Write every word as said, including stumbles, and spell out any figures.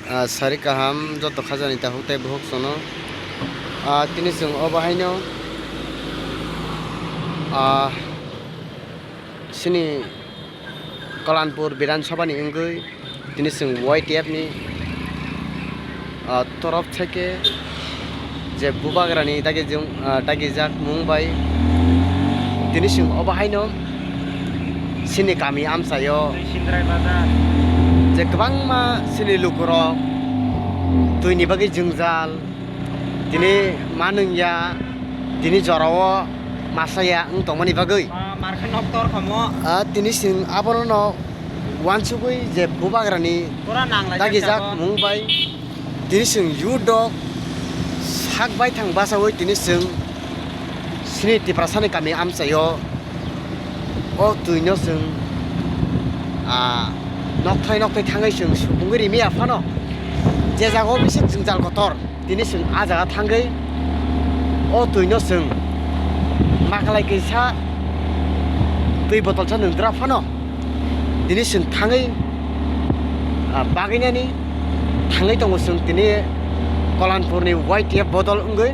Ah, sari kaham joto khajani takhuk tei bukhuk chwngno. Ah, tini chwng obo haino, ah, chini Kalanpur Bidhan Sabha ni wngwi tini chwng Y T F ni, ah, torof theke je Bubagrani dagi jung, ah, dagijak mung bai tini chwng obo haino chini kami amchaio Sindrai Bazar. Je kwbangma chini lukurok twini bagwi jwngjal, tini manwngya, tini jorao masaya wng tongmani bagwi. Ah, markhe nok tor khomo. Ah, tini chwng abono no wansugwi je Bubagrani Pura nang lai dagijak jak mung bai tini chwng youth rok sak baithang bachaui tini chwng chini Tiprasani kami amchaio o twino chwng, ah, nokthai nokthai thangwi chwng supungwi rimiya phano je jaga o bisi jwngjal kotor. Tini chwng ah jaga thangwi o twino chwng makalai kaisa twi botolsa nwng dra phano tini chwng thangwi, ah, bagwi nani thangwi tongo chwng tini Kalanpurni Y T F bodol wngwi.